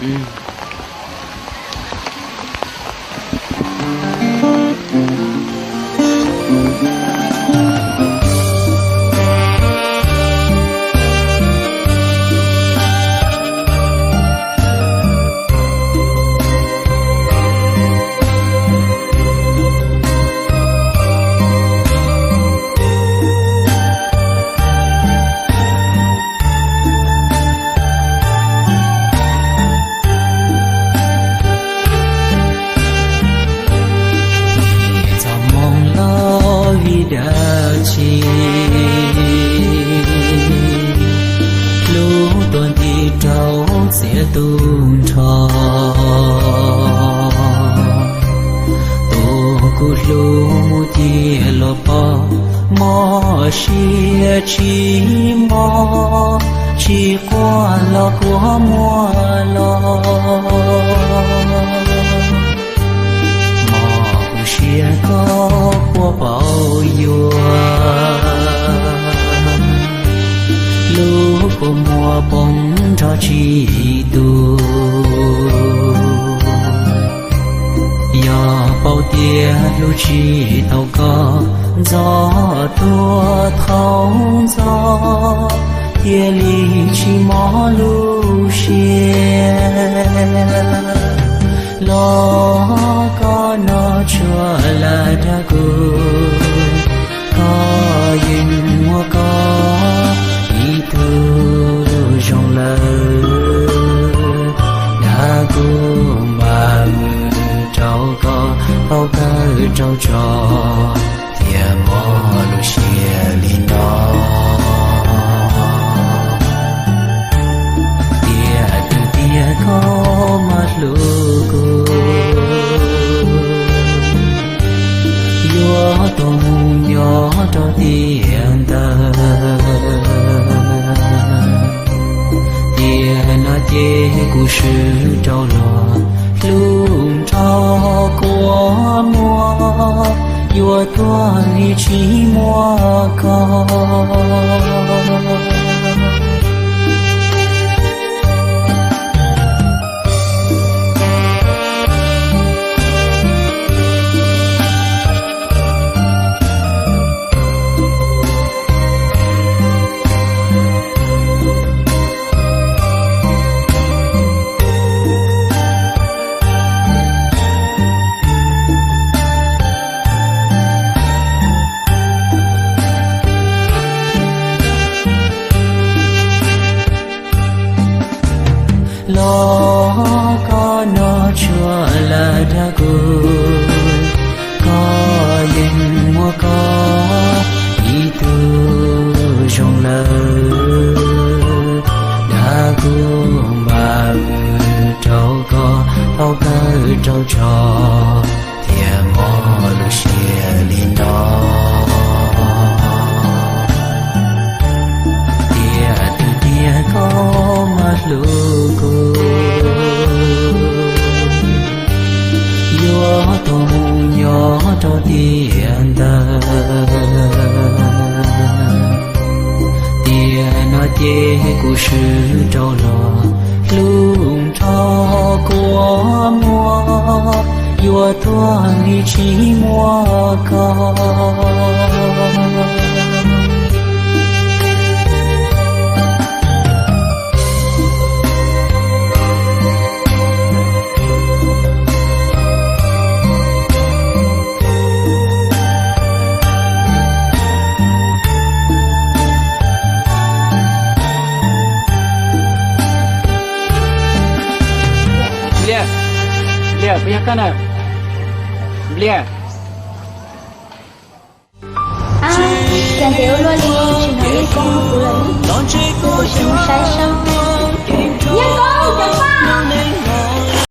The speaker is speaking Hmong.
Txoj hmoov los vim dab tsi, hlub tuag nti rau txiav tu nrho. Tus kuv hlub mus ciaj los pom, mob siab tsis mob, tsis quaj los kuv muab los. Mob kuv siab koj puas paub yuav, lub kua muag poob nrho tsis tu. Yog paub tias hlub tsis tau koj, ntxov tuag thaum ntxov, thiaj li tsis mob lub siab. Los koj noj tshuaj lawm dag kuv, koj yeej muaj koj ib tug zoo lawm. Dag kuv npaj rau koj, tau kawg rau tso, thiaj mob lub siab li no. Tiam twg tiag koj mas hlub kuv, yuav tuag mus nyob rau tiam ntawd. Tiam no ces kuv swb rau los, hlub nrog kua muag, yuav tuag li tsis muaj koj. Los koj noj tshuaj lawm dag kuv, koj yeej muaj koj ib tug zoo lawm. Dag kuv npaj rau koj, tau kawg rau tso, thiaj mob lub siab li no. Tiam twg tiag koj mas hlub kuv, yuav tuag mus nyob rau tiam ntawd. Tiam no ces kuv swb rau los, hlub nrog kua muag, yuav tuag li tsis muaj koj. Nplias, Nplias, puas yog koj na? Nplias. Ab, cas ntev ua luaj li tsis hnov nej koob kuv lawm ne. Kuv sim mus saib seb.